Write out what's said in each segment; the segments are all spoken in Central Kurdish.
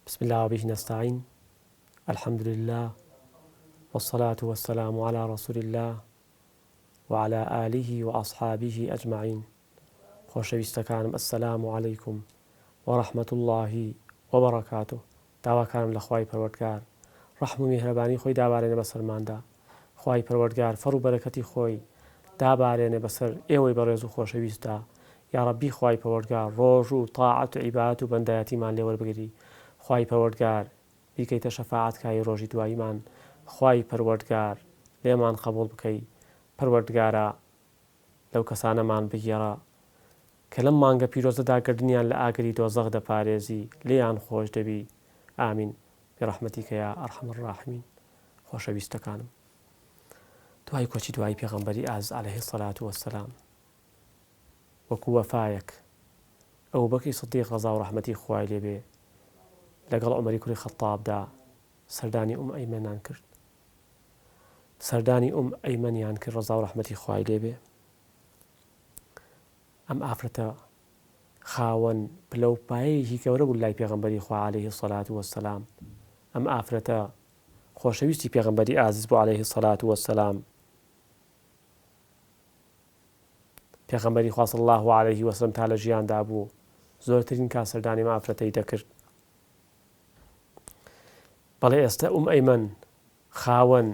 بسم اللە وبه نستعین الحمد للە والصلاة والسلام علی رسول اللە وعلی آله وأصحابه اجمعین خۆشەویستەکانم السلام علیکم ورحمة اللە وبرکاته داواکارم لە خوای پەروەردگار ڕەحم و میهرەبانی خۆی دابارێنێ بەسەرماندا خوای پەروەردگار فەڕ و بەرەکەتی خۆی دابارێنێ بەسەر ئێوەی بەڕێز و خۆشەویستدا یاڕەبی خوای پەروەردگار ڕۆژ و تاعەت و عیبادەت و بەندایەتیمان لێ وەربگری خوای پەروەردگار بیکەیتە شەفاعەتکاری ڕۆژی دواییمان خوای پەروەردگار لێمان قبوڵ بکەی پەروەردگارا لەو کەسانەمان بگێڕە کە لەم مانگە پیرۆزەدا گەردنیان لە ئاگری دۆزەخ دەپارێزی لێیان خۆش دەبی آمین برحمتک یا ارحم الراحمین خۆشەویستەکانم دوای کۆچی دوایی پێغەمبەری ئازیز علیه الصلوة والسلام وەکو وەفایەک ئەبوبەکری صدیق ڕەزا و ڕەحمەتی خوای لێ بێ لەگەڵ عومەری کوڕی خەتابدا سەردانی ئوم ئەیمەنان کرد سەردانی ئوم ئەیمەنیان کرد ڕەزا و ڕەحمەتی خوای لێ بێ ئەم ئافرەتە خاوەن پلە و پایەیەکی گەورە بوو لای پێغەمبەری خوا علیه الصلاة والسلام ئەم ئافرەتە خۆشەویستی پێغەمبەری ئازیز بوو علیه الصلاة والسلام پێغەمبەری خوا صلی اللە علیه وسلم تا لە ژیاندا بوو زۆرترین کات سەردانی ئەم ئافرەتەی دەکرد. بەڵێ ئێستە ئوم ئەیمەن خاوەن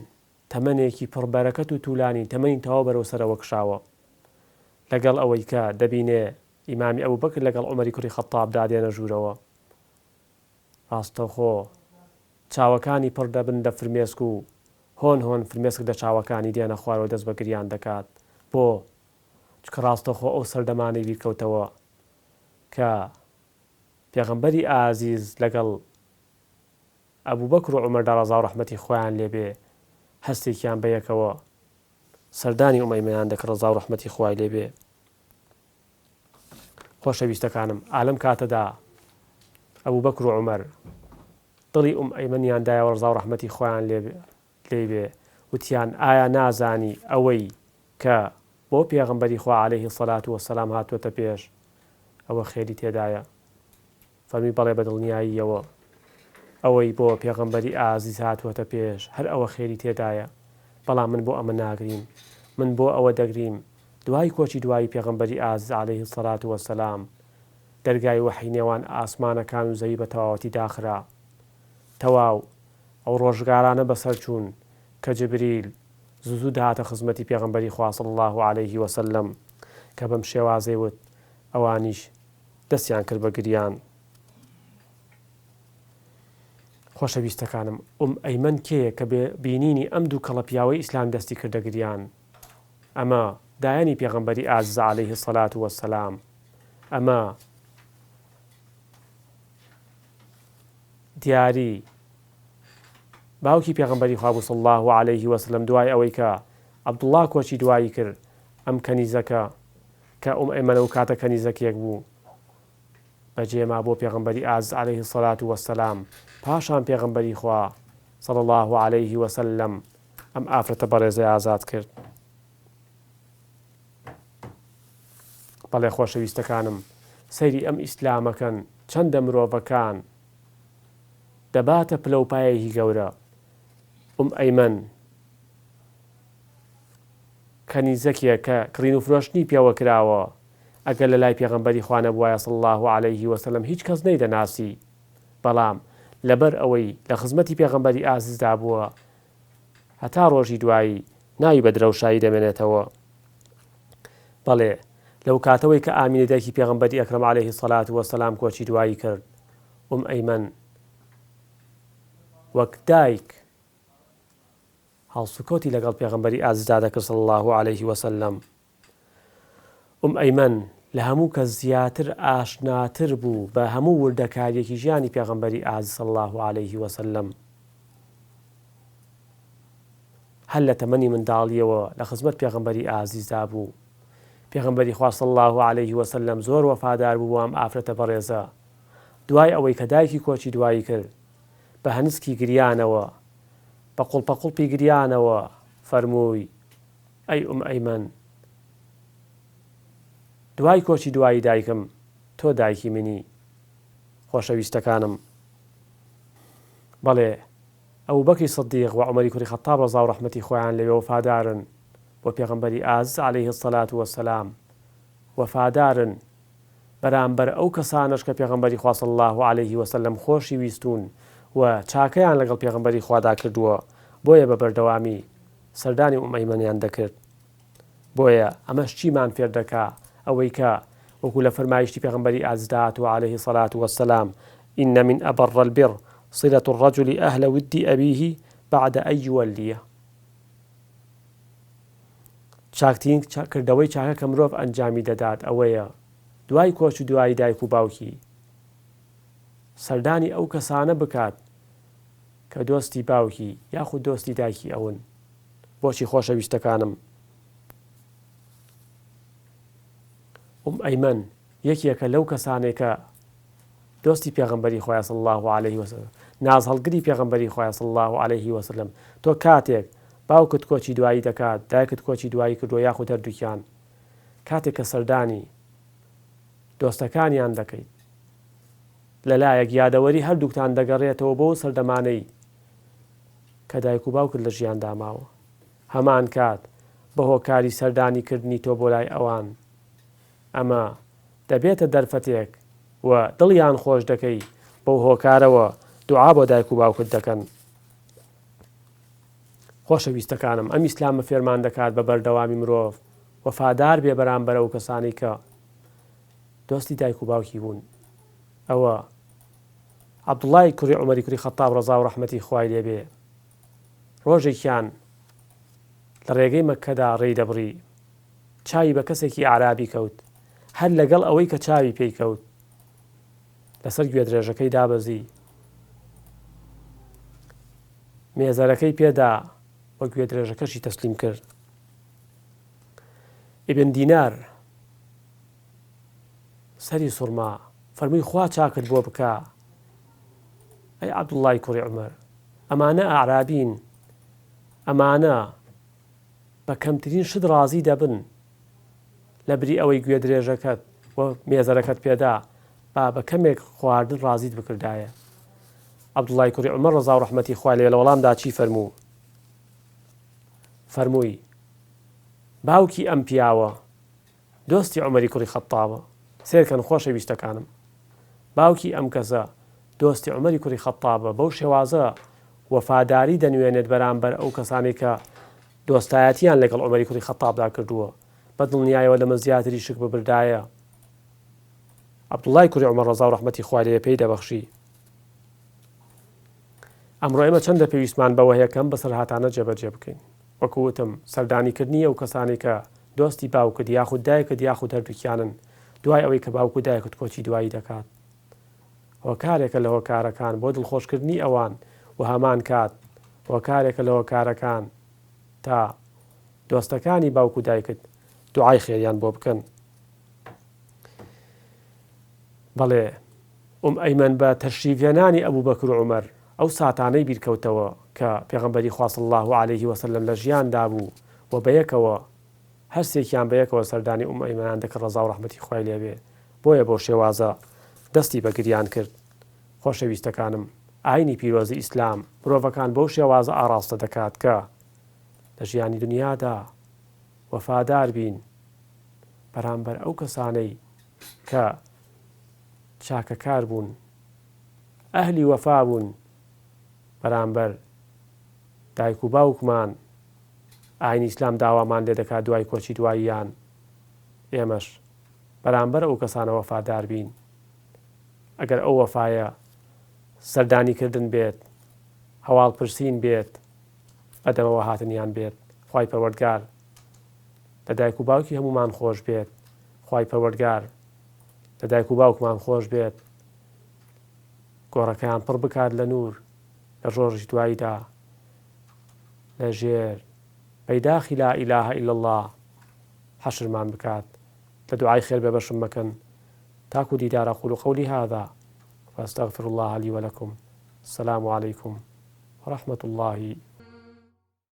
تەمەنێکی پڕ بەرەکەت و تولانی تەمەنی تەواو بەرەو سەرەوە کشاوە لەگەڵ ئەوەی کە دەبینێ ئیمامی ئەبوبەکر لەگەڵ عومەری کوڕی خەتابدا دێنە ژوورەوە ڕاستەوخۆ چاوەکانی پڕ دەبن لە فرمێسک و هۆن هۆن فرمێسک لە چاوەکانی دێنە خوارەوە دەست بە گریان دەکات بۆ؟ چونکە ڕاستەوخۆ ئەو سەردەمانەی بیرکەوتەوە کە پێغەمبەری ئازیز لەگەڵ ئەبوبەکر و عومەردا ڕەزا و ڕەحمەتی خوایان لێ بێ هەستێکیان بەیەکەوە سەردانی ئومەیمەیان دەکرد ڕەزا و ڕەحمەتی خوای لێ بێ. خۆشەویستەکانم ئالەم کاتەدا ئەبوبەکر و عومەر دڵی ئوم ئەیمەنیان دایەوە ڕەزا و ڕەحمەتی خوایان لێ لێی بێ وتیان ئایا نازانی ئەوەی کە بۆ پێغەمبەری خوا علیه الصلوة والسلام هاتووەتە پێش ئەوە خێری تێدایە فەرمووی بەڵێ بە دڵنیاییەوە ئەوەی بۆ پێغەمبەری ئازیز هاتووەتە پێش هەر ئەوە خێری تێدایە بەڵام من بۆ ئەمە ناگریم من بۆ ئەوە دەگریم دوای کۆچی دوایی پێغەمبەری ئازیز علیه الصلوة والسلام دەرگای وەحی نێوان ئاسمانەکان و زەوی بە تەواوەتی داخرا تەواو ئەو ڕۆژگارانە بەسەر چوون کە جبریل زوو زوو دەهاتە خزمەتی پێغەمبەری خوا صلی اللە علیه وسلم کە بەم شێوازەی وت ئەوانیش دەستیان کرد بە گریان. خۆشەویستەکانم ئوم ئەیمەن کێیە کە بێ بینینی ئەم دوو کەڵە پیاوەی ئیسلام دەستی کردە گریان؟ ئەمە دایەنی پێغەمبەری ئازیزە علیه الصلوة والسلام ئەمە دیاری باوکی پێغەمبەری خوا بوو صلی اللە علیه وسلم دوای ئەوەی کە عەبدوڵڵا کۆچی دوایی کرد ئەم کەنیزەکە کە ئوم ئەیمەن ئەو کاتە کەنیزەکێک بوو بەجێما بۆ پێغەمبەری ئازیز علیه الصلوة والسلام پاشان پێغەمبەری خوا صلی اللە علیه وسلم ئەم ئافرەتە بەڕێزەی ئازاد کرد. بەڵێ خۆشەویستەکانم سەیری ئەم ئیسلامەکەن چەندە مرۆڤەکان دەباتە پلەوپایەکی گەورە ئوم ئەیمەن کەنیزەکێک کە کڕین و فرۆشتنی پێوە کراوە ئەگەر لە لای پێغەمبەری خوا نەبوایە صلی اللە علیه وسلم هیچ کەس نەیدەناسی بەڵام لەبەر ئەوەی لە خزمەتی پێغەمبەری ئازیزدا بووە هەتا ڕۆژی دوایی ناوی بە درەوشایی دەمێنێتەوە. بەڵێ لەو کاتەوەی کە ئامینە دایکی پێغەمبەری ئەکرەم علیه الصلاة والسلام کۆچی دوایی کرد ئوم ئەیمەن وەک دایک هەڵسوکەوتی لەگەڵ پێغەمبەری ئازیزدا دەکرد صلی اللە علیه وسلم. ئوم ئەیمەن لە هەموو کەس زیاتر ئاشناتر بوو بە هەموو وردەکاریەکی ژیانی پێغەمبەری ئازیز صلی اللە علیه وسلم. هەر لە تەمەنی منداڵیەوە لە خزمەت پێغەمبەری ئازیزدا بوو. پێغەمبەری خوا صلی اللە علیه وسلم زۆر وەفادار بوو بۆ ئەم ئافرەتە بەڕێزە. دوای ئەوەی کە دایکی کۆچی دوایی کرد بە هەنسکی گریانەوە بە قوڵپەقوڵپی گریانەوە فەرمووی، ئەی ئوم ئەیمەن دوای کۆچی دوایی دایکم تۆ دایکی منی خۆشەویستەکانم. بەڵێ ئەبوبەکری صدیق و عومەری کوڕی خەتاب ڕەزاو ڕەحمەتی خوایان لێ بێ وەفادارن بۆ پێغەمبەری ئازیز علیه الصلوە والسلام وەفادارن بەرامبەر ئەو کەسانەش کە پێغەمبەری خوا صلی اللە علیه وسلم خۆشی ویستوون و چاکەیان لەگەڵ پێغەمبەری خوادا کردووە بۆیە بە بەردەوامی سەردانی ئوم ئەیمەنیان دەکرد بۆیە ئەمەش چیمان فێر دەکا ئەوەی کە وەکو لە فەرمایشتی پێغەمبەری ئازیزدا هاتووە علیه الصلوة والسلام ان من ابر البر صلة الرجل اهل ود ابیه بعد ان یولیه چاکترین کردەوەی چاکە کە مرۆڤ ئەنجامی دەدات ئەوەیە دوای کۆچ و دوایی دایک و باوکی سەردانی ئەو کەسانە بکات کە دۆستی باوکی یاخود دۆستی دایکی ئەون. بۆچی خۆشەویستەکانم؟ ئوم ئەیمەن یەکێکە لەو کەسانەی کە دۆستی پێغەمبەری خوایە صلی اللە علیه وسلم نازهەڵگری پێغەمبەری خوایە صلی اللە علیه وسلم تۆ کاتێک باوکت کۆچی دوایی دەکات دایکت کۆچی دوایی کردووە یاخود هەردووکیان کاتێک کە سەردانی دۆستەکانیان دەکەیت لەلایەک یادەوەری هەردووکتان دەگەڕێتەوە بۆ سەردەمانەی کە دایک و باوکت لە ژیاندا ماوە هەمان کات بە هۆکاری سەردانی کردنی تۆ بۆ لای ئەوان ئەمە دەبێتە دەرفەتێک و دڵیان خۆش دەکەی بەو هۆکارەوە دوعا بۆ دایک و باوکت دەکەن. خۆشەویستەکانم ئەم ئیسلامە فێرمان دەکات بە بەردەوامی مرۆڤ وەفادار بێ بەرامبەر ئەو کەسانەی کە دۆستی دایک و باوکی بوون ئەوە عەبدوڵای کوڕی عومەری کوڕی خەتاب ڕەزا و ڕەحمەتی خوای لێ بێ ڕۆژێکیان لە ڕێگەی مەککەدا ڕێی دەبڕی چاوی بە کەسێکی ئەعرابی کەوت، هەر لەگەڵ ئەوەی کە چاوی پێی کەوت لەسەر گوێدرێژەکەی دابەزی، مێزەرەکەی پێدا و گوێدرێژەکەشی تەسلیم کرد. ئیبن دینار سەری سوڕما، فەرمووی خوا چاکت بۆ بکا ئەی عەبدوڵڵای کوڕی عومەر، ئەمانە ئەعرابین، ئەمانە بە کەمترین شت ڕازی دەبن لەبری ئەوەی گوێدرێژەکەت و مێزەرەکەت پێدا با بە کەمێک خواردن ڕازیت بکردایە. عەبدوڵڵای کوڕی عومەر ڕەزا و ڕەحمەتی خوای لێ لە وەڵامدا چی فەرموو؟ فەرمووی، باوکی ئەم پیاوە دۆستی عومەری کوڕی خەتتابە، سەیرکەن خۆشەویستەکانم باوکی ئەم کەسە دۆستی عومەری کوڕی خەتتابە، بەو شێوازە وەفاداری دەنوێنێت بەرامبەر ئەو کەسانەی کە دۆستایەتیان لەگەڵ عومەری کوڕی خەتتابدا کردووە، بە دڵنیایەوە لەمە زیاتری شک ببردایە عەبدوڵڵای کوڕی عومەر ڕەزا و ڕەحمەتی خوای لێ پێی دەبەخشی. ئەمڕۆ ئێمە چەندە پێویستمان بەوە هەیە کە ئەم بەسەرهاتانە جێبەجێ بکەین. وەکو وتم سەردانی کردنی ئەو کەسانەی کە دۆستی باوکت یاخود دایکت یاخود هەردووکیانن دوای ئەوەی کە باوک و دایکت کۆچی دوایی دەکات هۆکارێکە لە هۆکارەکان بۆ دڵخۆشکردنی ئەوان و هەمان کات هۆکارێکە لە هۆکارەکان تا دۆستەکانی باوک و دایکت دوعای خێریان بۆ بکەن. بەڵێ ئوم ئەیمەن بە تەشریفهێنانی ئەبوبەکر و عومەر ئەو ساتانەی بیرکەوتەوە کە پێغەمبەری خوا صلی اللە علیه وسلم لە ژیاندا بوو و بەیەکەوە هەرسێکیان بەیەکەوە سەردانی ئوم ئەیمەنان دەکرد ڕەزا و ڕەحمەتی خوای لێ بێ بۆیە بەو شێوازە دەستی بە گریان کرد خۆشەویستەکانم ئاینی پیرۆزی ئیسلام مرۆڤەکان بەو شێوازە ئاڕاستە دەکات کە لە ژیانی دنیادا وەفادار بین بەرامبەر ئەو کەسانەی کە چاکەکار بوون، ئەهلی وەفا بوون بەرامبەر دایک و باوکمان، ئاینی ئیسلام داوامان لێ دەکات دوای کۆچی دواییان ئێمەش بەرامبەر ئەو کەسانە وەفادار بین، ئەگەر ئەو وەفایە سەردانی کردن بێت، هەواڵ پرسین بێت، بەدەمەوە هاتنیان بێت، خوای پەروەردگار لە دایک و باوکی هەموومان خۆش بێت. خوای پەروەردگار لە دایک و باوکمان خۆش بێت گۆڕەکەیان پڕ بکات لە نور لە ڕۆژی دواییدا لە ژێر بەیداخی لا ئیلاهە الا اللە حەشرمان بکات لە دوعای خێر بێبەشم مەکەن تاکو دیدار اقول قولی هذا واستغفر الله لي ولكم السلام عليكم ورحمة الله.